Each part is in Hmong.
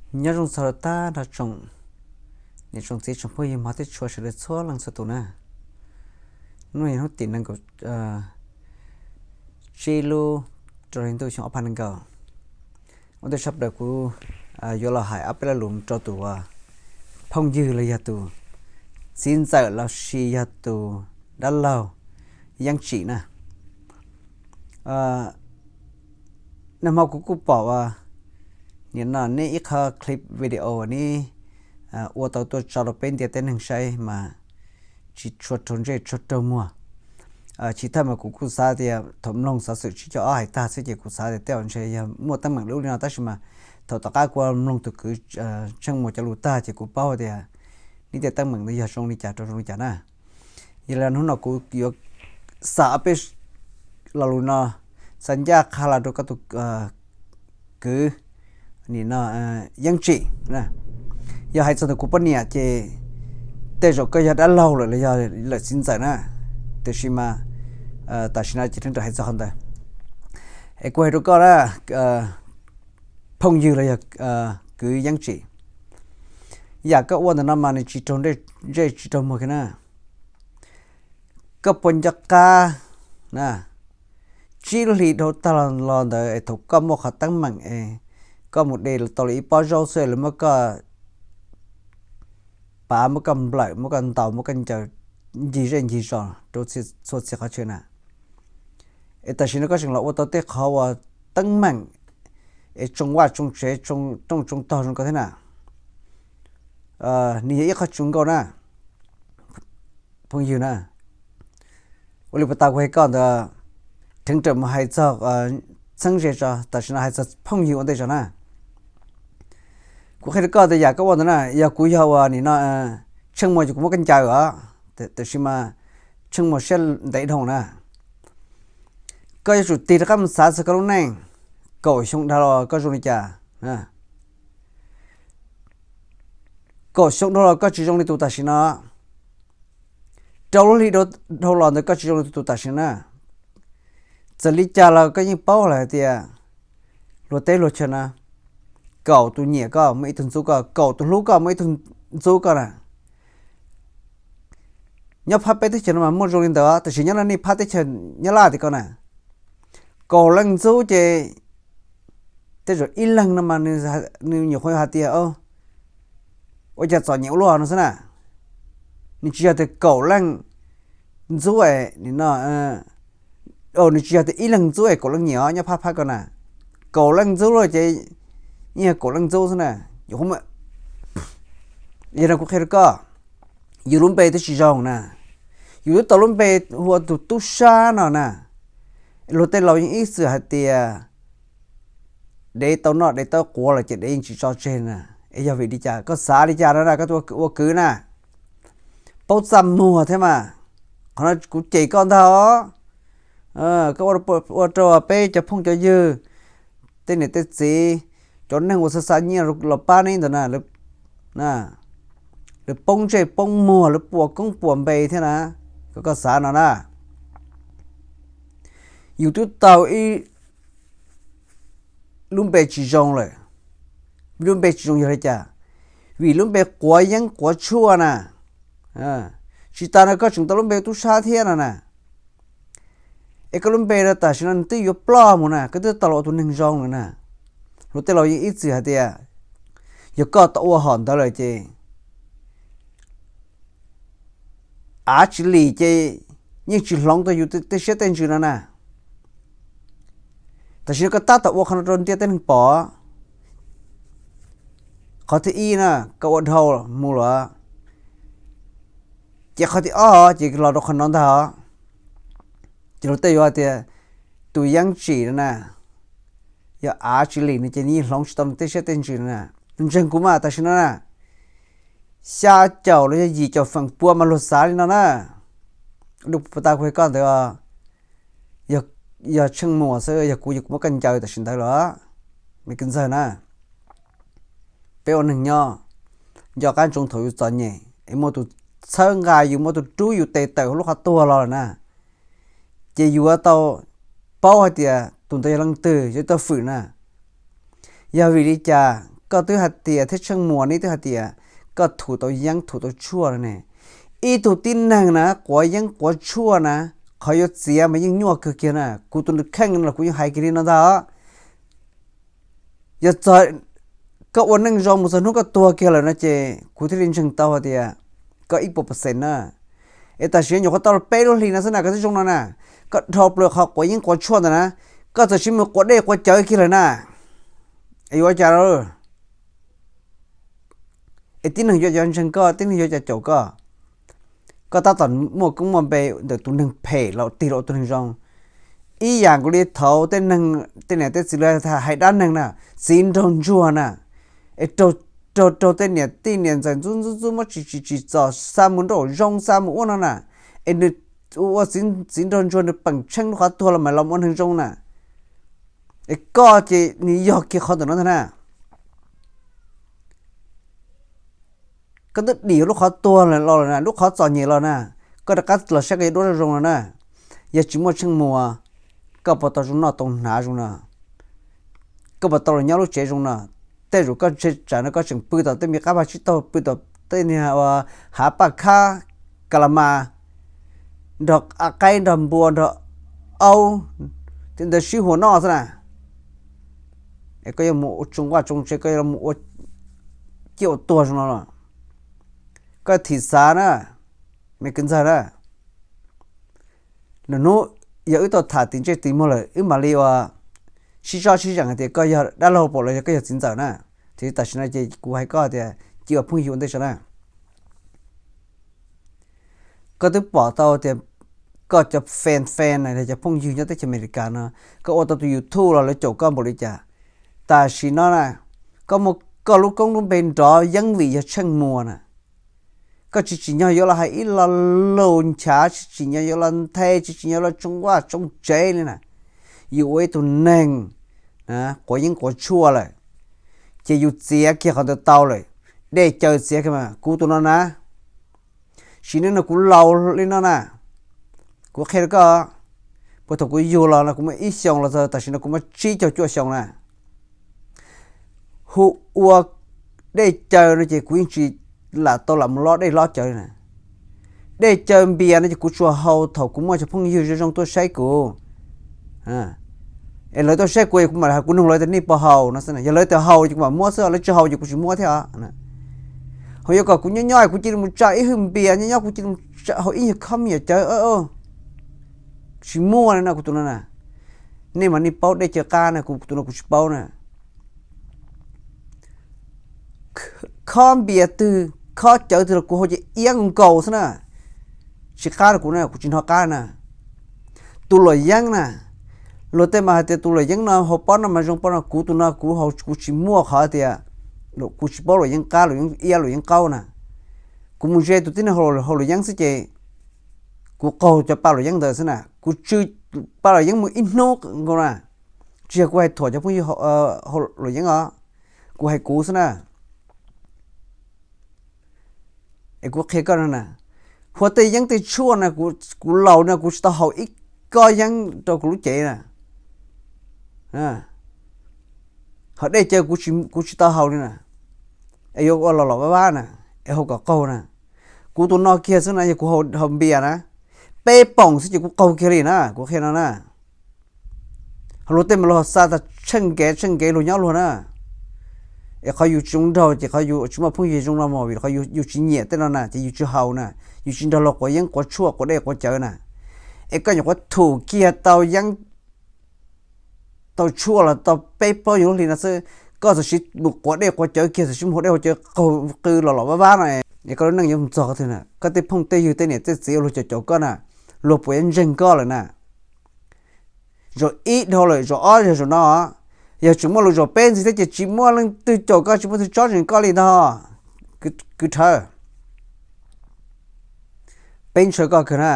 Nyob zoo txog rau tag nrho tsoom niam tsoom txiv tsoom phooj ywg hmov thiab tshua sawv daws txhua leej txhua tus na. Hnub no yog hnub tim nees nkaum tsib lub rau hli ntuj xyoo ob phav nees nkaum. Ua ntej tshaj plaws kuv yuav los hais ob peb lo lus rau tus phooj ywg los yog tus txiv ntxawm los sis yog tus dab laug Yeeb Tsim na. Nag hmo kuv kuj pom ua nim no neb ib qho clip video neb ua tau tuaj tso rau peb ntiaj teb neeg saib mas tsis tshua raug ntsej tshua raug muag. Tsis thawj mas kuv kuj xav tias thaum mloog xov xwm tsib caug ob hais tag xwb ces kuv xav tias tej zaum ntshe yog muaj teeb meem lub li no, tab sis mas thaum tom qab kuv mloog tus kwv Tsheej Muas cov lus tag ces kuv paub tias neb tej teeb meem ntawd yog zoo li cas rau zoo li cas na. Yog li hnub no kuv yuav xa ob peb lo lus no xa ncaj qha los rau koj tus kwv nim no Yeeb Tsim. Yog hais txog ntawm kuv poj niam ces tej zaum koj yog dab laug lawm los yog lawm txiv ntxawm na, tiam sis mas tam sim no ces rheev raws hais txog qhov ntawd. Es kuv hais rau koj na, phooj ywg los yog kwv Yeeb Tsim, yam koj ua ntawm no mas nws tsis raug ntsej tsis raug muag kiag na. Koj puas nco qab na, tsib lub hli dhau tag los ntawd es thaum koj muaj qhov teeb meem es koj mus de tau li ib pob zaub xwb lawv muab koj pav, muab koj nplawm, muab koj ntaus, muab koj ncaws ncig zej ncig zos rau txhua txhia qhov chaw na. Es tam sim no koj tseem los ua tau tej qhov uas teeb meem es tsoo vaj tsoo tsev, rooj tsoo tog zoo koj thiab na. Nws yog ib qho tsis zoo nkauj na, phooj ywg na. Ua li puag ta kuv hais koj ntawd, rheev raws mus hais txog txheeb ze tso, tam sim no hais txog phooj ywg ua ntej tso na. Kuv qhia rau koj tias yam koj ua ntawd na, yog kuv yog uas nim no Tsheej Muas ces kuv muab koj ncaws os, tiam sis mas Tsheej Muas siab ntev dhau na. Koj yuav tsum tig rov qab mus xav txog koj lub neej, kaum xyoo dhau los koj zoo li cas? Kaum xyoo dhau los koj tsis zoo li tus tam sim no. Rau lub hli dhau los ntawd koj tsis zoo li tus tam sim na. Txawm li cas los koj yeej paub lawm hais tias luag teb luag chaw na, kaum tus nyiam koj muaj ib tug ntxub koj, kaum tus hlub koj muaj ib tug ntxub koj na. Nyob phab peb teb chaws no mas muaj zoo li ntawd, tab sis nyob nej phab teb chaws Nyab Laj tim ko na, kaum leej ntxub ces tej zaum ib leeg no mas nws nyuam qhuav hais tias ua cas txom nyem ua luaj no xwb na. Nws tsis yog tias kaum leej ntxub, nws tsis yog tias ib leeg ntxub es kaum leej nyiam os, nyob phab phab ko na, kaum leej ntxub lawm ces yeej yog kaum leej ntxub xwb na. Yog no kuv qhia rau koj, yus lub npe twb tsis zoo na, yus twb tau lub npe hu ua tus tub sab no na. Luag tej laus yeej ib txwm hais tias dev tau noj dev tau quav lawm ces dev yeej tsis tso tseg na. Es yog vim li cas koj xav li cas no na, koj ua kwv na, paub txaj muag thiab mas. Qhov no kuv cem koj ntag os. Koj ua rau peb cov phooj cov ywg, tej niam tej txiv, cov neeg uas xa xa nyiaj los pab neb ntawd na, lawv poob ntsej poob muag, lawv puas koob puas npe thiab na. Koj xav no na, yus twb tau ib lub npe tsis zoo lawm. Lub npe tsis zoo yog li cas? Vim lub npe quav yeeb quav tshuaj na. Tsis tas no koj tseem tau lub npe tub sab thiab no na. Es koj lub npe no tam sim no nws twb yuav ploj mus na, koj twb tau los ua tus neeg zoo lawm na. Luag tej laus yeej ib txwm hais tias yog koj tau ua hom ntawd lawm ces av tsis lim ces yeej tsis hloov tau yus tej siab tej ntsws no na. Tam sim no koj tab tom ua qhov no rau ntiaj teb neeg pom. Qhov thib ib na, koj ua dhau mus lawm, ces qhov thib ob ces los rau qhov no ntag os. Ces luag tej yuav hais tias tus Yeeb Tsim no na, yog av tsis lim no ces nws yeej hloov tsis tau nws tej siab tej ntsws no na. Ntseeg kuv mas tam sim no na, xya caum los yog yim caum feem pua mas luag xav li no na. Dua puag ta kuv hais koj ntawd, yog Tsheej Muas xwb, yog kuv, yog kuv muab koj ncaws tam sim ntawd los, me kwv ntxawg na. Peb ua neeg nyob, nco qab ntsoov thaum yus txom nyem es muaj tus txhawb nqa yus, muaj tus rub yus tes tawm hauv lub qhov tuag los lawm na, ces yus yuav tau paub hais tias tus ntawd yog leej twg, yuav tau fwm na. Yog vim li cas Koj twb hais tias thiab Tsheej Muas neb twb hais tias koj thum tau yeeb thum tau tshuaj no ne. Ib tug tib neeg na quav yeeb quav tshuaj na, qhov yuav txiav mas yeej nyuaj kawg kiag na. Kuv tus nws kheej no los kuv yeej hais kiag li no ntag. Yog txog koj ua neej zoo mus txog hnub koj tuag kiag lawm no ces kuv thiaj li ntseeg tau hais tias koj ib puas percent na. Es tam sim no nyuam qhuav tau peb lub hlis no xwb na koj twb zoo no na, koj dhau plaws qhov quav yeeb quav tshuaj ntawd na, koj txawm sis mus quav dej quav cawv kiag lawm na, es yuav ua cas lawm? Es tib neeg yuav cas ntseeg koj, tib neeg yuav cas caum koj? Koj tab tom muaj koob muaj npe ntawm tus neeg phem los tig los ua tus neeg zoo. Ib yam nkaus li thaud tej niam tej txiv lawv hais dab neeg na, txiv nraug ntsuag na, es raug raug tej niam tij niam ntxawm ntxub ntxub ntxub muab tsis tsis tsis txom xa mus nraum zoo xa mus ua no na, es nws ua txiv nraug ntsuag nws peem tsheej lub qhov tuag los mam los ua neeg zoo na. Es koj ces nws yog kiag qhov ntawm no ntag na. Koj twb dim lub qhov tuag los lawm na, lub qhov txom nyem los na, koj rov qab los saib koj yuav dua zoo zoo los na. Yog tsis muaj Tsheej Muas, koj puas tau zoo noj tau hnav zoo no? Koj puas tau los nyob lub tsev zoo no? Tej zaum koj tsam no koj tseem pw tom tej me qab vaj tsib taug, pw tom tej niag hav paj khab, ka la mas, nrog qaib nrog npua nrog aub, tej ntawd sib hua noj xwb na. Es koj yuav mus ua tsoo vaj tsoo tsev, koj yuav mus ua ciaj ua tuag zoo no los? Koj thim xav na, me kwv ntxawg na. Lwm hnub yog wb tau tham tim ntsej tim muag lawm wb mam li ua sib tsob sib zeem hais tias koj yog dab laug pom los yog koj yog txiv ntxawm na. Tiam sis tam sim no ces kuv hais koj tias cia ua phooj ywg ua ntej tso na. Koj twb pom tau tias koj cov fan fan na, cov phooj ywg nyob teb chaws Amelikas no, koj ua tau tus YouTube los lawv caum koj npaum li cas. Tam sim no na, koj muaj koj lub koob lub npe nrov yeeb vim yog Tsheej Muas na. Koj tsis tsim nyog yuav los hais ib lo lus nchav, tsis tsim nyog yuav los nthe, tsis tsim nyog los tsoo vaj tsoo tsev li na. Yus ua ib tug neeg quav yeeb quav tshuaj lawm, ces yus txiav kiag qhov ntawd tau lawm. Dej cawv txiav kiag mas kuv tus no na, sim neej no kuv laus li no na, kuv qhia rau koj, puag thaum kuv yug los no kuv muaj ib xyoos los txog tam sim no kuv muaj tsib caug cuaj xyoo na. Hu ua dej cawv no ces kuv yeej tsis lam tau lam mus lob dej lob cawv li na. Dej cawv npias no ces kuv tsuas haus thaum kuv muaj cov phooj ywg zoo zoo tuaj saib kuv. Es lawv tuaj saib kuv, kuv mam hais kuv nug lawv tias nej puas haus no xwb na. Yog lawv tias haus ces kuv mam muab xwb, lawv tsis haus ces kuv tsis muab thiab os. Ho yuav kom kuv nyob nyob kuv cia li mus tsa ib hwj npias, nyob nyob kuv cia li mus haus ib nyuag khob me nyuam cawv, tsis muaj li no kuv tus no na. Nej mas nej paub dej cawv qab na, kuv tus no kuv tsis paub na. Khob npias twg, khob cawv twg los kuv haus ces iab nkaus nkaus xwb na. Tsis qab rau kuv na, kuv tsis hnov qab na. Tus luam yeeb na, luag tej mas hais tias tus luam yeeb no haus pob no mas zoo pob no, kuv tus no kuv haus kuv tsis muaj qhov tias kuv tsis paub luam yeeb qab luam yeeb iab luam yeeb qaub na. Kuv mus ze tus tib neeg haus luam yeeb xwb ces kuv qaug cov pa luam yeeb ntawd xwb na, kuv tsw pa luam yeeb mus ib hnub nkaus na. Tsis yog kuv hais thuam cov phooj ywg haus luam yeeb os, kuv hais kuv xwb na. Es kuv qhia koj no na, huav tej yeeb tej tshuaj na, kuv laus no kuv tsis tau haus ib kob yeeb rau kuv lub cev na. Ho dej cawv kuv tsis tau haus li na. Es yuav ua los los vab vab na, es haus kom qaug na. Kuv tus no kiag xwb na, yog kuv haus npias na, peb poom xwb ces kuv qaug kiag li na, kuv qhia no na. Ho luag tej mas luag xa tas tsheej nkev tsheej nkev luag nyob luag na. Es qhov yus tsis zoo nraug ces qhov yus tsis muaj phooj ywg zoo no mas vim qhov yus tsis nyiam tej no na ces yus tsis haus na, yus tsis nrog luag quav yeeb quav tshuaj quav dej quav cawv na. Es koj nyuam qhuav thum kiag tau yeeb tau tshuaj los tau peb plaub yug lub hli no xwb, koj txawm sis mus quav dej quav cawv kiag, txawm sis mus haus dej haus cawv qaug qw los los vab vab no, es koj lub neej yuav mus txog qhov twg na? Koj tej phooj tej ywg tej niam tej txiv uas luag caum caum koj na, luag puas yuav ntseeg koj lawm na? Zaum ib dhau lawm, zaum ob yog zaum no, yog tseem muaj lus zaum peb ntxiv thiab ces tsis muaj leej twg caum koj, tsis muaj twg tsob ntseeg koj li ntag. Kwv Rhawv, peb ntshaw koj kawg na,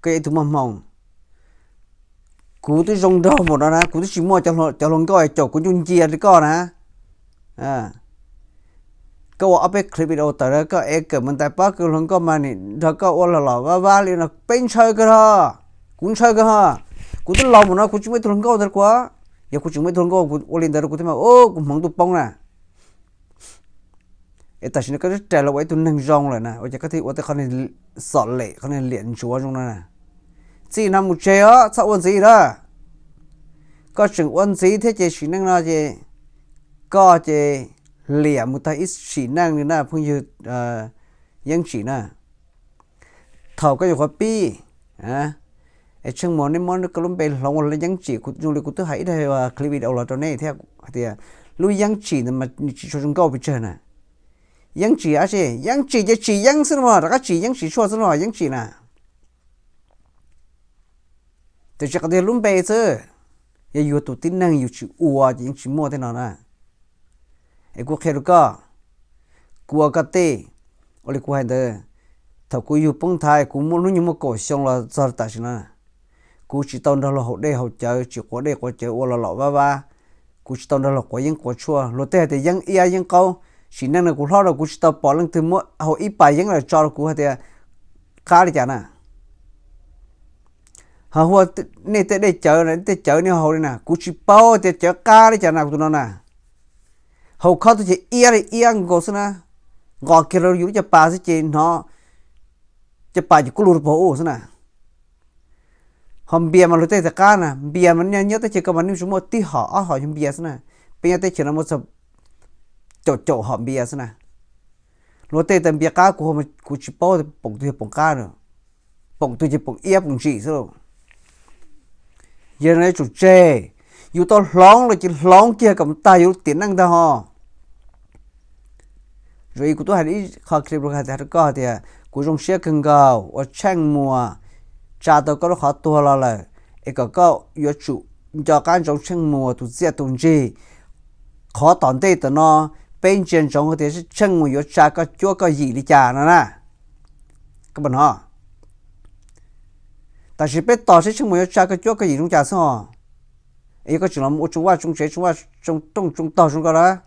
koj yog ib tug muaj hmoo. Kuv twb zoo nraug npaum no na, kuv twb tsis muaj cov hluas nkauj caum kuv ncuj ncia li koj na. Koj ua ob peb clip video tawm na, koj ev kawm mus ntais pob kws hluas nkauj mas nim nrog koj ua los los vab vab li no, peb ntshaw kawg ho. Kuv ntshaw kawg ho. Kuv twb laus npaum no kuv tsis muaj ib tug hluas nkauj ntawd kuv. Yog kuv tseem muaj ib tug hluas nkauj ua li ntawd rau kuv thiab mas, kuv hmoov tuaj poob na. Es tam sim no koj twb rais los ua ib tug neeg zoo lawm na, ua cas koj thiaj ua tej qhov niag xom lem, qhov niag liam ntsuav zoo no na? Txij no mus tseg os, txhob ua ntxiv lawm. Koj tseem ua ntxiv thiab ces sim neej no ces koj ces liam mus tag ib sim neej li na phooj ywg Yeeb Tsim na. Thaum koj nyuam qhuav pib, es Tsheej Muas nej muab koj lub npe hloov ua Yeeb Tsim, zoo li kuv twb hais ib daig clip video los rau nej thiab hais tias lub Yeeb Tsim ntawd mas nws tsis tshua zoo nkauj pes tsawg na. Yeeb Tsim dab tsi? Yeeb Tsim ces tsim yeeb xwb no, rov qab tsim yeeb tsim tshuaj xwb no, Yeeb Tsim na. Tiam sis qhov tias lub npe xwb, yog yus tus tib neeg yus tsis ua ces yeej tsis muaj tej no na. Es kuv qhia rau koj, kuv ua koj tij, ua li kuv hais ntawd, thaum kuv yug poob nthav kuv muaj hnub nyoog muaj kaum xyoo los txog tam sim no, kuv tsis tau nrog luag haus dej haus cawv, tsis quav dej quav cawv ua los lom vaj vab, kuv tsis tau nrog luag quav yeeb quav tshuaj. Luag tej hais tias yeeb iab yeeb qaub, sim neej no kuv hlob rau kuv tsis tau pom leej twg muab haus ib pas yeeb los tso rau kuv hais tias qab li cas na. Ho hu ua nej tej dej cawv, tej cawv nej haus li na, kuv tsis paub tias cawv qab li cas na, kuv tus no na. Haus khob twg ces iab li iab nkaus xwb na, nqos kiag rau yus lub caj pas xwb ces hnov caj pas ces kuj lug rau pog u xwb na. Ho npias mas luag tej tias qab na, npias mas nyob teb chaws ko mas nej tsuas muaj tib hom ob hom yog npias xwb na, peb nyob teb chaws no muaj txog caum caum hom npias xwb na. Luag tej tias npias qab, kuv, kuv tsis paub poom twg yog poom qab, poom twg ces poom iab poom ntsim xwb. Yog no yuav tsum tseg, yus tau hloov los ces hloov kiag kom tag yus tiam neej ntag ho. Zoo li kuv twb hais ib qho clip rau koj hais tias, kuv zoo siab kawg nkaus uas Tsheej Muas tsa tau koj lub qhov tuag los lawm, es kom koj yuav tsum nco qab ntsoov Tsheej Muas tus txiaj tus ntsig. Qhov tom ntej tam no peb ntsia ntsoov tias Tsheej Muas yuav tsa koj cuab koj yim li cas no na. Koj puas hnov? Tam sim peb tos seb Tsheej Muas yuav tsa koj cuab koj yim zoo cas xwb os. Es yog koj tseem los ua tsoo vaj tsoo tsev, tsoo vaj tsoo rooj tsoo tog zoo koj na,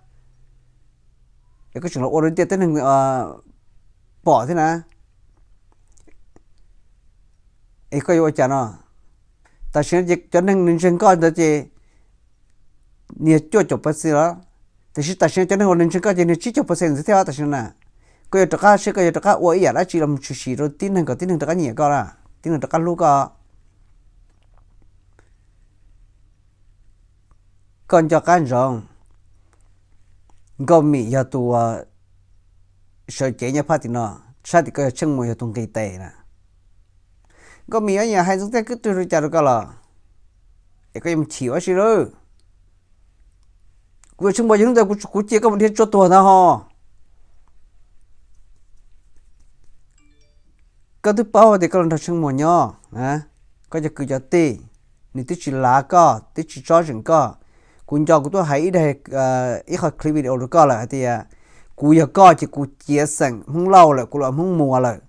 es koj tseem los ua rau ntiaj teb neeg pom thiab na, es koj yuav ua cas no? Tam sim no ces cov neeg nws ntseeg koj ntawd ces niag cuaj caum percent los, tiam sis tam sim no cov neeg uas nws ntseeg koj ces niag tsib caug percent ntxiv thiab tam sim no na. Koj yuav rov qab seb koj yuav rov qab ua ib yam dab tsi los mus tshwm sim rau tib neeg kom tib neeg rov qab nyiam koj na, tib neeg rov qab hlub koj. Koj nco qab ntsoov, Nkauj Mim yog tus sawv cev nyob phab tim no, saib tim koj yog Tsheej Muas yog tus nqis tes na. Nkauj Mim yuav nyiam hais ntxoov txiaj kwv tw rau cas rau koj los, es koj yuav mus chim ua si lawm. Kuv yog Tsheej Muas yog hnub ntawd kuv cia koj mus dhia tsua tuag ntag ho. Koj twb paub tias koj los nrog Tsheej Muas nyob, koj cov kwv cov tij, nws twb tsis lav koj, twb tsis tsob zeem koj. Kuv nco kuv twb hais ib daim, ib qho clip video rau koj lawm hais tias kuv yog koj ces kuv ciav xeem Hmoob Lauj lawm, kuv los Hmoob Muas lawm.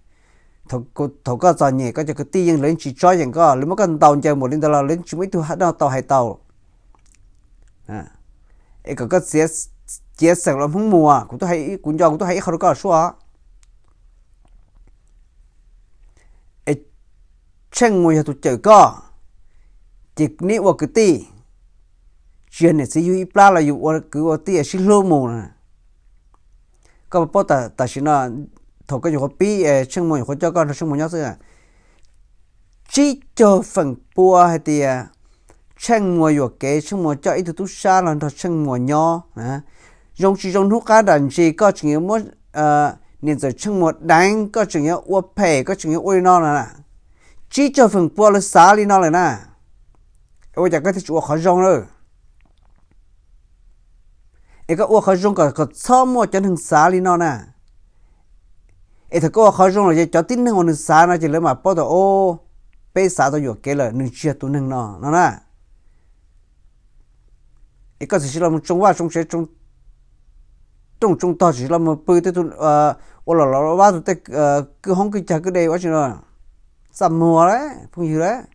Thaum koj txom nyem koj cov kwv tij yeej lawv tsis tsob yeem koj, lawv muab koj ntaus ncaws npaum li ntawd los lawv tsis muaj ib tug noj tau hais tau. Es kom koj ciav xeem los Hmoob Muas, kuv nco kuv twb hais ib qho rau koj suab. Es Tsheej Muas yog tus cawm koj, ces neb ua kwv tij, tsis yog niam txiv yug ib plab los yus ua kwv ua tij sib hlub mus. Koj puas paub tam sim no, thaum koj nyuam qhuav pib, Tsheej Muas nyuam qhuav coj koj nrog Tsheej Muas nyob xwb, tsib caug feem pua hais tias Tsheej Muas yuam kev, Tsheej Muas coj ib tug tub sab los nrog Tsheej Muas nyob. Zoo tsis zoo hnub qab nram ntsis koj tseem yuav muab niam ntxawm Tsheej Muas deev, koj tseem yuav ua phem, koj tseem yuav ua li no na. Tsib caug feem pua lawv xav li no lawm na. Ua cas koj thiaj tsis ua qhov zoo lawm? Es koj ua qhov zoo kom kom txhob muaj cov neeg xav li no na. Es thaum koj ua qhov zoo lawm ces cov tib neeg uas nws xav no ces lawv mam paub tias, o, peb xav tau yuam kev lawm, nws tsis yog tus neeg no no na. Es koj txawm sis los mus tsoo vaj tsoo tsev, rooj tsoo tog, txawm sis los mus pw tej tug, ua los los vab tus tej kwj hoob kwj cag kwj dej ua tsi no, txaj muag lawm phooj ywg lawm.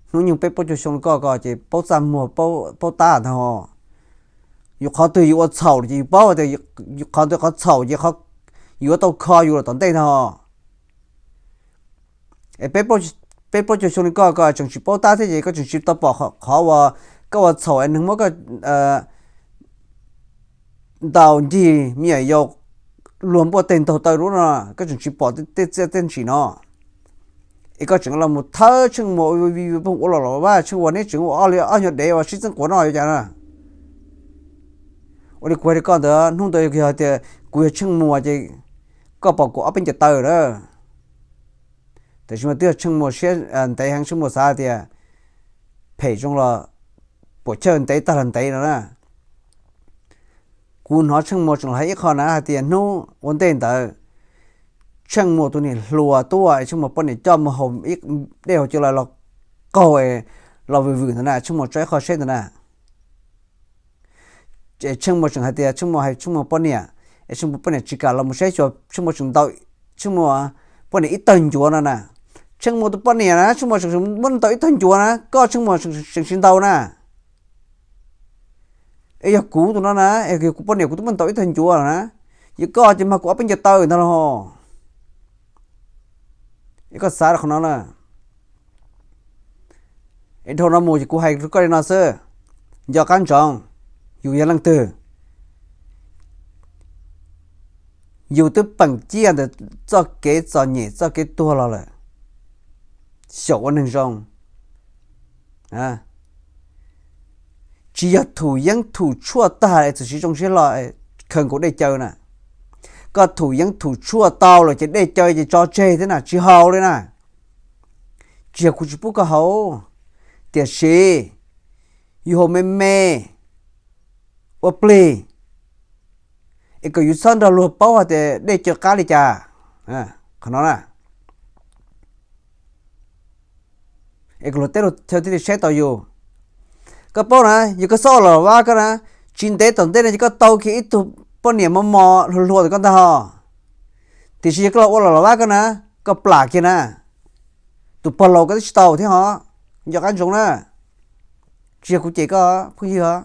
Hnub nyoog peb plaub caug xyoo koj ko ces paub txaj muag, paub tab ntag. Yus qhov twg yus ua txhaum ces yus paub tias yus qhov twg qhov txhaum ces yus yuav tau kho yus los tom ntej ntag. Es peb plaub, peb plaub caug xyoo li koj, koj tseem tsis paub tab thiab ces koj tseem tsis tau pom qhov uas koj ua txhaum es neeg muab koj ntaus ncig me nyuam yaus luag npuaj teg ntaug taw lub no, koj tseem tsis pom tej txiaj tej ntsim no. Es koj tseem los mus thawb Tsheej Muas ua vij ua phooj ua los los vaj, Tsheej Muas neb tseem ua ob li ob nyuag dev uas sib txeeb quav no yuav cas na. Ua li kuv hais rau koj ntawd, hnub ntawd yog tias kuv yog Tsheej Muas ces koj pom kuv ob peb ncaws taw na. Tiam sis mas twb yog Tsheej Muas siab ntev heev, Tsheej Muas xav tias phem zoo los puam chawj ntev tag los ntev no na. Kuv hnov Tsheej Muas tseem los hais ib qho na hais tias hnub ua ntej ntawd Tsheej Muas tus niam hluas tuaj es Tsheej Muas poj niam coj mus haus ib dej haus cawv los qaug los vwm vwm ntawd na, Tsheej Muas tso ib qho seb ntawd na. Tsheej Muas tseem hais tias Tsheej Muas hais Tsheej Muas poj niam, es Tsheej Muas poj niam tsis kam los mus saib xyuas, Tsheej Muas tseem ntaus Tsheej Muas poj niam ib tawg ncuav no na. Tsheej Muas tus poj niam na Tsheej Muas tseem muab ntaus ib tawg ncuav na, koj Tsheej Muas tseem tsis ntaus na. Es yog kuv tus no na, es yog kuv poj niam kuv twb muab ntaus ib tawg ncuav na, yog koj ces mag kuv ob peb ncaws taw ntag los. Es koj xav rau qhov no na. Es dhau no mus ces kuv hais rau koj li no xwb, nco qab ntsoov, yus yog leej twg, yus twb peem ciaj ntawm txoj kev txom nyem txoj kev tuag los lawm, xyaum ua neeg zoo. Tsis yog thum yeeb thum tshuaj tag es txawm siv zoo siab hlo khaws nkaus dej cawv na. Koj thum yeeb thum tshuaj tau lawm ces dej cawv ces tso tseg thiab na, tsis haus li na. Tsis yog kuv tsis pub koj haus, tiam sis yus haus me me ua plig es kom yus txhob nrog luag paub hais tias dej cawv qab li cas. Qhov no na, es kom luag teb luag chaw thiaj li saib tau yus. Koj paub na, yog koj txhob ua los vab koj na, tsis ntev tom ntej no ces koj tau kiag ib tug poj niam mos mos hluas hluas ntawm koj ntag ho. Tiam sis yog koj los ua los los vab koj na, koj plam kiag na, tus pog laus koj twb tsis tau thiab ho. Nco qab ntsoov na, tsis yog kuv cem koj phooj ywg os.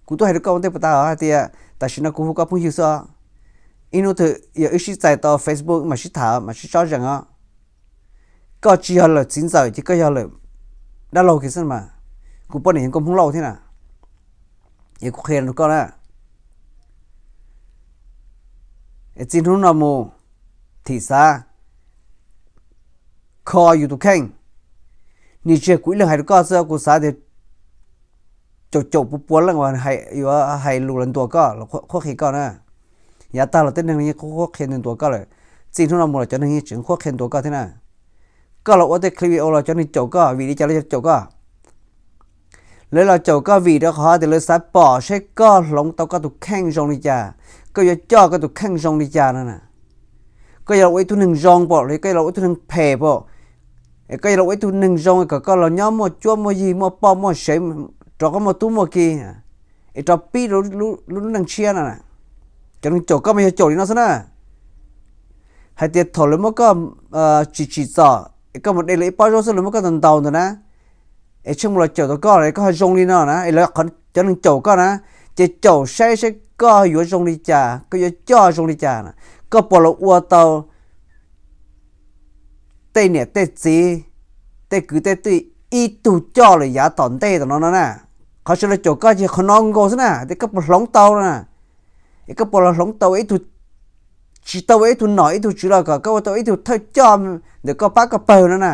Kuv twb hais rau koj ua ntej puas tas hais tias tam sim no kuv hu koj phooj ywg xwb os. Ib hnub twg yog wb sib txais tau Facebook mam sib tham mam sib tsob zees os. Koj tsis yog lawm txiv ntxawm ces koj yog lawm dab laug kiag xwb mas. Kuv poj niam yog nkauj Hmoob Lauj thiab na. Es kuv qhia rau koj na, es txij hnub no mus thim xav kho yus tus kheej. Nim tsis yog kuv ib leeg hais rau koj xwb, kuv xav tias caum caum pua pua leej uas yuav hais lus los ntuas koj los qhuab qhia koj na. Yav tag los tej neeg yeej qhuab qhia ntuas koj lawm, txij hnub no mus los cov neeg yeej tseem qhuab qhia ntuas koj thiab na. Koj los ua tej clip video los cov neeg caum koj vim li cas lawv caum koj? Lawv los caum koj vim rau qhov tias lawv xav pom seb koj hloov tau koj tus kheej zoo li cas, koj yuav coj koj tus kheej zoo li cas no na. Koj yuav los ua ib tug neeg zoo pom los koj yuav los ua ib tug neeg phem pom, koj yuav los ua ib tug neeg zoo kom koj los nyob muaj cuab muaj yig muaj poj muaj sev, rov qab muaj tub muaj ki, es rov pib lub neej tshiab no. Cov neeg caum koj mas yog caum li no xwb na, hais tias thaum lawv muab koj tsim tsim txom es koj mus de lawv ib pob zaub xwb lawv muab koj ntaus ntaus ntawd na, es tsheej mus los caum tau koj los koj ho zoo li no na, es lawv qhov cov neeg caum koj na, ces caum saib saib koj yuav zoo li cas, koj yuav coj zoo li cas na. Koj puas los ua tau tej niam tej txiv, tej kwv tej tij ib tug coj lawm yav tom ntej tom no no na. Qhov sawv daws caum koj ces qhov no nkaus xwb na, tias koj puas hloov tau no na, es koj puas los hloov tau ib tug, tsis tau ua ib tug nom ib tug tswv los kom koj ua tau ib tug thawj coj ntawm koj pab koj pawg no na.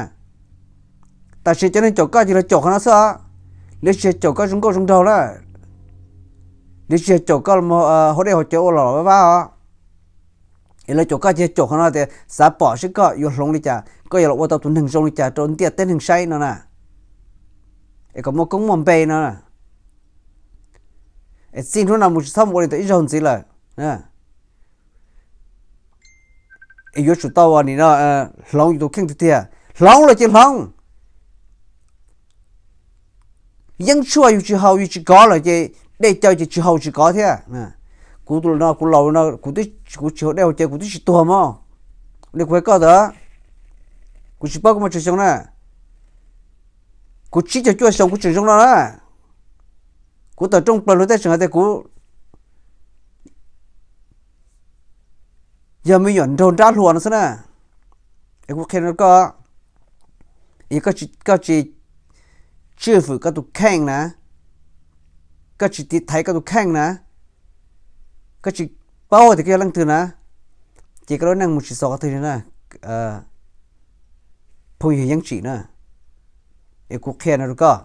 Tam sim cov neeg caum koj ces lawv caum qhov no xwb os, lawv tsis yog caum koj zoo nkauj zoo nraug na, lawv tsis yog caum koj hauv dej hauv cawv ua los los vab vab os, es lawv caum koj ces yog caum qhov no tias xav pom seb koj yuav hloov li cas, koj yuav los ua tau tus neeg zoo li cas rau ntiaj teb neeg saib no na, es kom muaj koob muaj npe no. Es txij hnub no mus tsis txhob mus ua li ntawd ib zaug ntxiv lawm. Es yuav tsum tau ua nim no hloov yus tus kheej tiag tiag, hloov lawm ces hloov. Yeeb tshuaj yus tsis haus yus tsis kov lawm ces dej cawv ces tsis haus tsis kov thiab. Kuv no kuv laus no kuv, kuv tsis haus dej haus cawv kuv twb tsis tuag mog. Li kuv hais koj ntawd, kuv tsis paub kuv muaj tsawg xyoo na, kuv tsib caug cuaj xyoo kuv tseem zoo no na. Kuv tawm rooj plaws luag tej tseem hais tias kuv yog me nyuam nraug nrab hluas no xwb na. Es kuv qhia rau koj, Yog koj tsis tswj fwm koj tus kheej na, koj tsis tiv thaiv koj tus kheej na, koj tsis paub tias koj yog leej twg na, ces koj lub neej mus tsis xaus qhov twg li na, phooj ywg Yeeb Tsim na. Es kuv qhia no rau koj,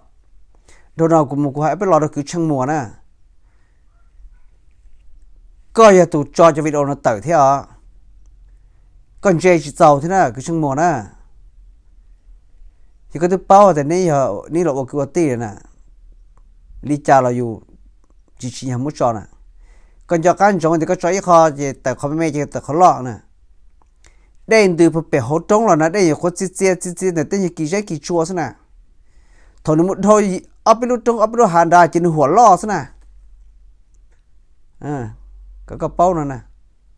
dhau no kuv mus kuv hais peb los rau kwv Tsheej Muas na. Koj yog tus tso cov video no tawm thiab os. Koj ntse tsis txaus thiab na kwv Tsheej Muas na. Yog koj twb paub tias neb los ua kwv ua tij na, li cas los yus tsis tsim nyog muab tso na. Koj nco qab ntsoov tias koj tso ib qho ces tawm qhov me me ces tawm qhov loj na. Dej ntws puag pem hauv roob los na dej yuav qhuav txia txia txia txia ntawm tej nyuag kis zeb kis tsua xwb na. Thaum nws mus dhau ob peb lub roob ob peb lub hav nrad ces nws huam loj xwb na. Kom koj paub no na.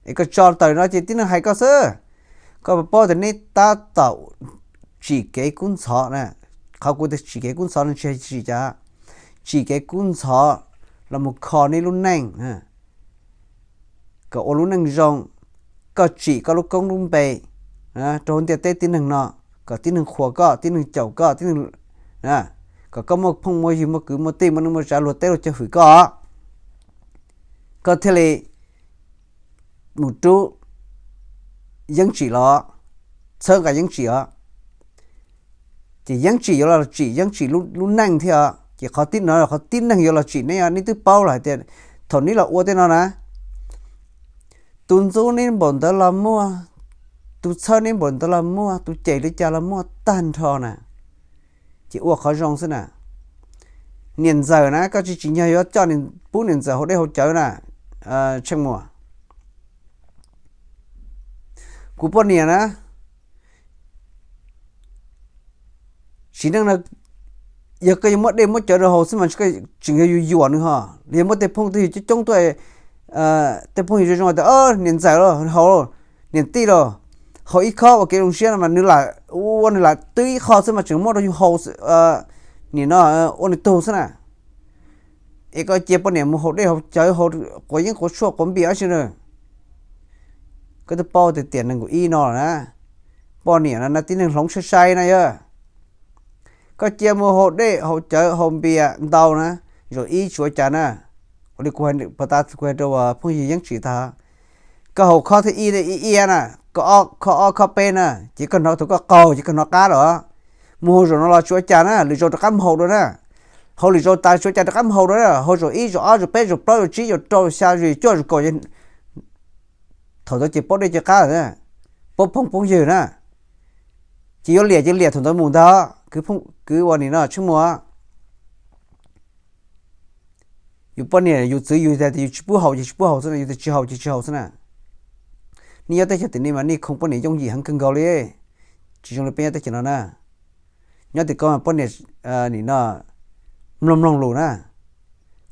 Es koj tso tawm no ces tib neeg hais koj xwb. Koj puas paub tias neb tab tom tsim kev kub ntxhov na. Qhov kuv tias tsim kev kub ntxhov no tsis hais tsim cas, tsim kev kub ntxhov los mus kho neb lub neej kom ua lub neej zoo, koj tsim koj lub koob lub npe rau hauv ntiaj teb tib neeg no, kom tib neeg qhuas koj, tib neeg caum koj, tib neeg, kom koj muaj phooj muaj ywg muaj kwv muaj tij muaj neej muaj tsav luag teb luag chaw hwm koj, koj thiaj li mus rub Yeeb Tsim los, txhawb nqa Yeeb Tsim os. Ces Yeeb Tsim yuav los tsim Yeeb Tsim lub neej thiab os. Ces qhov tib no qhov tib neeg yuav los tsim neb os, neb twb paub lawm hais tias thaum neb los ua tej no na, tus ntxub neb npaum ntawd los muaj, tus txhawb neb npaum ntawd los muaj, tus cem li cas los muaj tag nrho na. Ces ua qhov zoo xwb na. Niam ntxawm na, koj tsis tsim nyog yuav coj pub niam ntxawm haus dej haus cawv na, Tsheej Muas. Kuv poj niam na, sim neej no yog koj yuav muab dej muab cawv rau haus xwb mas tseem yog yus yuam nws ho. Los yog muaj tej phooj tej ywg coob coob tuaj, tej phooj ywg zoo zoo tias niam ntxawm los haus, niam tij los haus ib khob ua kev zoo siab no mas nws lam ua nws lam twb ib qho xwb mas tseem muab rau yus haus, nim no ua nws tug xwb na. Es koj cia poj niam mus haus dej haus cawv, haus quav yeeb quav tshuaj quav npias dab tsi na. Koj twb paub tias tiam nees nkaum ib no lawm na, poj niam no na tib neeg hloov sai sai na yog. Koj cia mus haus dej haus cawv haus npias ntau na, zaum ib tsis ua cas na. Ua li kuv, puag ta kuv hais rau phooj ywg Yeeb Tsim tag, koj haus khob thib ib ib ia na, koj khob ob khob peb na, ces koj hnov thaum koj qaug ces koj hnov qab lawm. Mus haus zaum no los tsis ua cas na, lwm zaus rov qab mus haus dua na. Haus lwm zaus tas tsis ua cas rov qab mus haus dua na, haus zaum ib zaum ob zaum peb zaum plaub zaum tsib zaum rau xya zaum cuaj zaum kaum. Thaum ntawd ces paub dej ces qab lawm, paub phooj poob ywg na. Ces yuav liam ces liam thaum ntawd mus ntag. Kwv ua nim no Tsheej Muas, yus poj niam yus txwv yus tias yus tsis pub haus ces tsis pub haus xwb na, yus tias tsis haus ces tsis haus xwb na. Nej nyob teb chaws tim no mas nej khoom poj niam yooj yim heev kawg nkaus li, tsis zoo li peb nyob teb chaws no na. Nyob tim koj poj niam nim no mloog mloog lus na.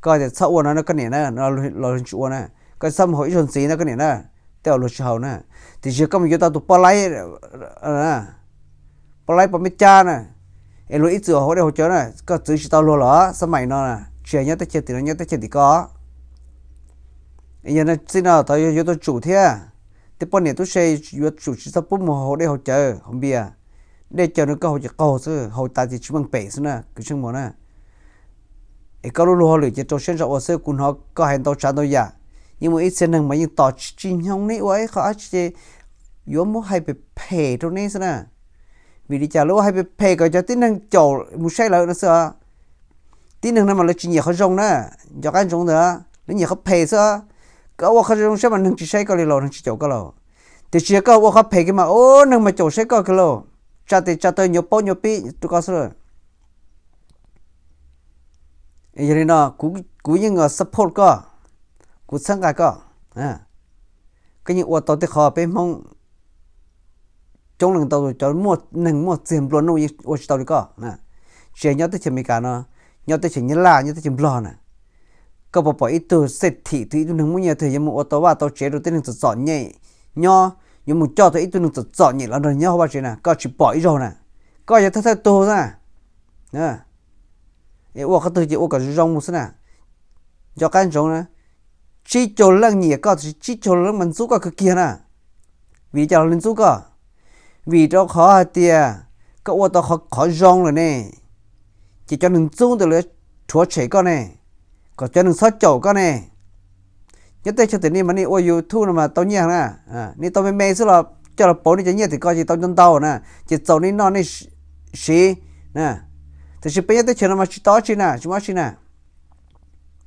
Koj tias txhob ua no na koj niam na, los tsis ua na. Koj txhob mus haus ib zaug ntxiv na koj niam na, tej zaum luag tsis haus na. Tiam sis koj mus yuav tau tus poj laib, poj laib poj me cab na, es luag ib txwm haus dej haus cawv na, koj txwv tsis tau luag los xab maim no na, tsis hais nyob teb chaws tim no nyob teb chaws tim koj. Yog txij no tod yuav tau tsum thiab, tej poj niam tub se yuav tsum tsis txhob pub mus haus dej haus cawv haus npias. Dej cawv no koj haus ces qaug xwb, haus tas ces tsis meej pem xwb na kwv Tsheej Muas na. Es koj lub luag hauj lwm ces rau siab ntso ua xwb, kuv hnov koj hais ntau tsav ntau yam, yeej muaj ib txhia neeg mas yeej tos tsis tsim nyog neb ua ib qho dab tsi ces yuav muab hais phem phem rau neb xwb na. Vim li cas lawv ua hais phem phem kom cov tib neeg caum mus saib lawv no xwb os. Tib neeg no mas lawv tsis nyiam qhov zoo na, nco qab ntsoov ntawd, lawv nyiam qhov phem xwb. Koj ua qhov zoo saib mas neeg tsis saib koj li los neeg tsis caum koj los. Tiam sis yog koj ua qhov phem kiag mas ua neeg mas caum saib koj kiag lauj, tsa tes tsa taw nyuam paub nyuam pib rau koj xwb. Yog li no kuv yeej support koj, kuv txhawb nqa koj. Koj yeej ua tau tej qhov peb Hmoob coob leej ntau cov muaj neeg muaj txiag nplua nuj yeej ua tsis tau li koj. Tsis hais nyob teb chaws Amelikas no, nyob teb chaws Nyab Laj, nyob teb chaws Nplog na, koj puas pom ib tug xej thim twg, ib tug neeg muaj nyiaj twg yuav mus ua tau vaj tau tsev rau tej neeg txom txom nyem nyob, yuav mus coj tau ib tug neeg txom txom nyem los nrog nyob hauv vaj tsev na? Koj tsis pom ib zaug na. Koj yog thawj thawj tug xwb na. Es ua qhov twg ces ua kom zoo zoo mus xwb na. Nco qab ntsoov na, tsib caug leej nyiam koj tiam sis tsib caug leej mas ntxub koj kawg kiag na. Vim li cas los li ntxub koj? Vim rau qhov hais tias Koj ua tau qhov zoo lawm ne, ces cov neeg ntxub ntawd lawv rhuav tshem koj ne, kom cov neeg txhob caum koj ne. Nyob teb chaws tiam nej mas nej ua YouTube no mas tau nyiaj na, nej tau me me xwb los coj los pauv nej cov nyiaj tim ko ces tau ntau ntau na, ces txaus nej noj nej siv na. Tiam sis peb nyob teb chaws no mas tsis tau dab tsi na, tsis muaj dab tsi na.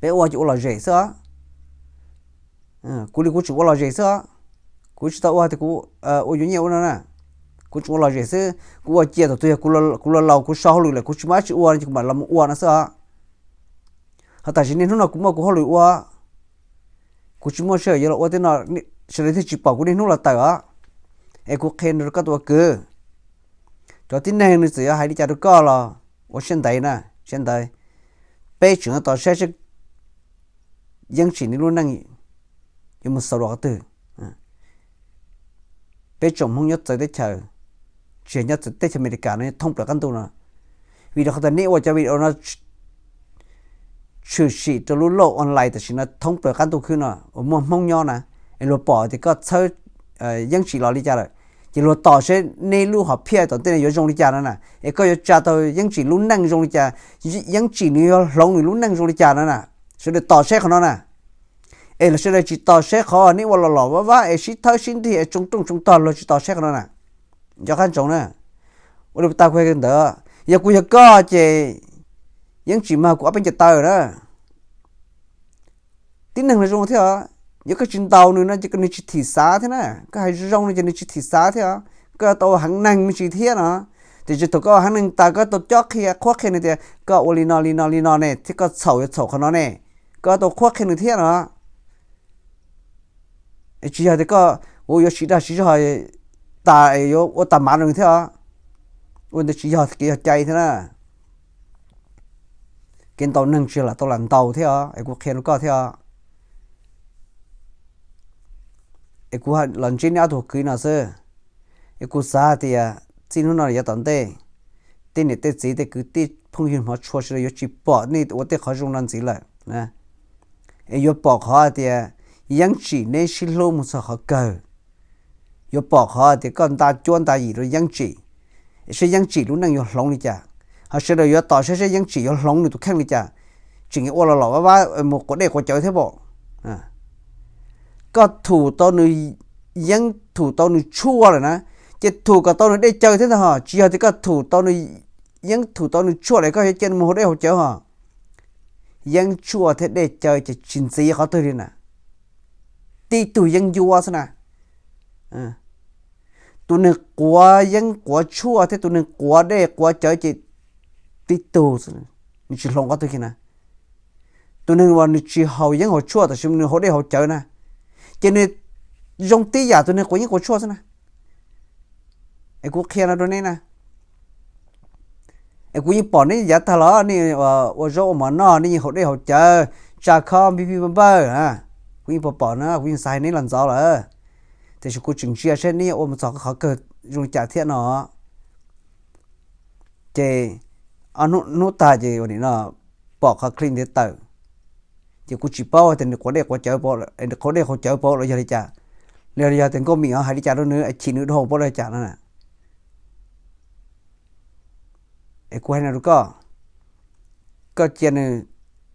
Peb ua ces ua lom zem xwb os. Kuv li kuv tseem ua lom zem xwb os. Kuv tsis tau ua tias kuv ua yuav nyiaj ua no na. Kuv tseem ua lom zem xwb, kuv ua cia thaum twg yog kuv laus laus kuv so hauj lwm lawm kuv tsis muaj dab tsi ua no ces kuv mam los mus ua no xwb os. Ho tam sim niaj hnub no kuv muaj kuv hauj lwm ua, kuv tsis muaj sij hawm yuav los ua tej no, sawv daws thiaj tsis pom kuv niaj hnub los tawm os. Es kuv qhia rau koj tus ua kwv, cov tib neeg nws txawm yuav hais li cas rau koj los ua siab ntev na, siab ntev. Peb tseem tos saib seb Yeeb Tsim nws lub neej yuav mus xaus rau qhov twg. Peb tsoom Hmoob nyob txawv teb chaws, tsis yog nyob txawv teb chaws Amelikas no, thoob plaws qab ntuj no. Vim rau qhov tias nej ua cov video no tshwm sim rau lub lauj online tam sim no thoob plaws qab ntuj khwb no uas muaj Hmoob nyob na, es luag pom tias koj txhawb Yeeb Tsim los li cas lawm, ces luag tos saib nej lub hom phiaj tom ntej no yuav zoo li cas no na, es koj yuav tsa tau Yeeb Tsim lub neej zoo li cas, Yeeb Tsim nws yuav hloov nws lub neej zoo li cas no na. Sawv daws tos saib qhov no na. Es los sawv daws tsis tos saib qhov nej ua los los vaj vaj es sib thawb sib nrig es tsoo rooj tsoo tog, luag tsis tos saib qhov no na. Nco qab ntsoov na. Ua li tas kuv hais ntawd, yog kuv yog koj ces Yeeb Tsim mag kuv ob peb ncaws taw na. Tib neeg los zoo thiab os, yog koj tsis ntaus nws no ces nws tsis thim xav thiab na, koj hais zoo no ces nws tsis thim xav thiab os. Koj tau heev neeg me ntsis thiab no, tiam sis thaum koj heev neeg tas koj tau cob qhia qhuab qhia nws tias koj ua li no li no li no ne thiab koj txhaum yuav txhaum qhov no ne, koj tau qhuab qhia nws thiab no. Tsis yog tias koj ua yuav siv dag siv zog tas yuav ua tag mav rau nws thiab os. Ua ntawd tsis yog kev yog cai thiab na. Kev ntaus neeg tsis yog lam tau lam ntaus thiab os, es kuv qhia rau koj thiab os. Es kuv los ntsib nej ob tug kwv no xwb, es kuv xav hais tias txij hnub no yav tom ntej, tej niam tej txiv tej kwv tij phooj ywg hmov tshua sawv daws yuav tsis pom nej ua tej qhov zoo no ntxiv lawm. Es yuav pom qhov hais tias Yeeb Tsim neb sib hlub mus txog qhov kawg, yuav pom qhov tias koj nta cuab nta yim rau Yeeb Tsim, saib Yeeb Tsim lub neej yuav hloov li cas, ho sawv daws yuav tos saib saib Yeeb Tsim yuav hloov nws tus kheej li cas, tseem ua los los vaj vaj mus quav dej quav cawv thiab pom. Koj thum tau nws, Yeeb thum tau nws tshuaj lawm na, ces thum kom tau nws dej cawv thiab ntag ho, tsis yog tias koj thum tau nws, Yeeb thum tau nws tshuaj lawm koj yuav cia nws mus haus dej haus cawv ho. Yeeb tshuaj thiab dej cawv ces tsis ntxiv qhov twg li na, tib tug yeeb ncuab xwb na. Tus neeg quav yeeb quav tshuaj thiab tus neeg quav dej quav cawv ces tib tug, nws tsis hloov qhov twg kiag na. Tus neeg uas nws tsis haus yeeb haus tshuaj tab sis nws haus dej haus cawv na, ces nws zoo tib yam tus neeg quav yeeb quav tshuaj xwb na. Es kuv qhia no rau neb na, es kuv yeej pom neb yav tag los nej ua zaub ua mov noj, nej yeej haus dej haus cawv, tsa khob npij npij npawj npawj. Kuv yeej pom pom na, kuv yeej xav hais neb los ntxov lawm, tiam sis kuv tseem ntsia saib neb yuav ua mus txog qhov kawg zoo li cas thiab no. Ces hnub tag ces ua nim no pom qhov clip ntiav tawm, ces kuv tsis paub tias nws quav dej quav cawv, nws quav dej quav cawv pauv los yog li cas, los yog tias Nkauj Mim hais li cas rau nws, chim nws dhau pauv los li cas no na. Es kuv hais no rau koj, koj cia nws,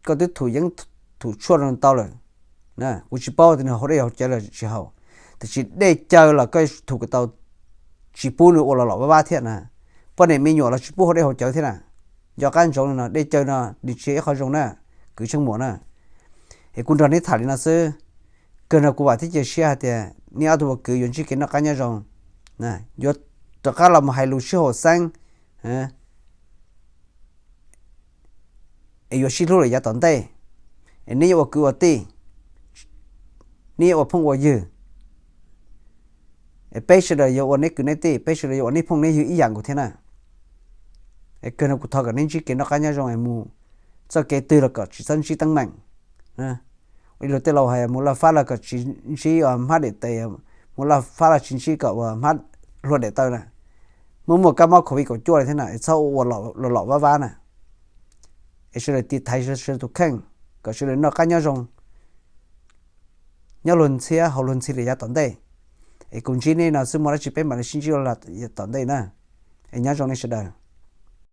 koj twb thum yeeb thum tshuaj rau nws tau lawm. Kuv tsis paub tias nws haus dej haus cawv los tsis haus, tiam sis dej cawv los koj thum kom tau, tsis pub nws ua los los vaj vab thiab na. Poj niam me nyuam los tsis pub haus dej haus cawv thiab na. Nco qab ntsoov no, dej cawv no nws tsis yog ib qho zoo na, kwv Tsheej Muas na. Es kuv nrog neb tham li no xwb, kawg no kuv vam thiab cia siab hais tias neb ob tug ua kwv yuav ntsib kev noj qab nyob zoo, yuav rov qab los mus hais lus sib haum xeeb, es yuav sib hlub lawm yav tom ntej, es neb yuav ua kwv ua tij, neb yuav ua phooj ua ywg, es peb sawv daws yuav ua neb kwv neb tij, peb sawv daws yuav ua neb phooj neb ywg ib yam nkaus thiab na. Es kawg no kuv thov kom neb ntsib kev noj qab nyob zoo es mus txoj kev twg los kom tsis txhob ntsib teeb meem. Ib lus tej laus hais mus laj fab los kom tsis ntsib hmab daim tes, mus laj fab los tsis ntsib kom ua hmab hlua daim taw na. Muaj muaj kab mob covid kaum cuaj li thiab na, es txhob ua los los vaj vab na. Es sawv daws tiv thaiv sawv daws tus kheej kom sawv daws noj qab nyob zoo, nyob luag ntxhiab haus luag ntxhi lawm yav tom ntej. Es kuv ntsib nej no xwb, muaj dab tsi peb mam li sib ntsib tom ntej na. Es nyob zoo nej sawv daws.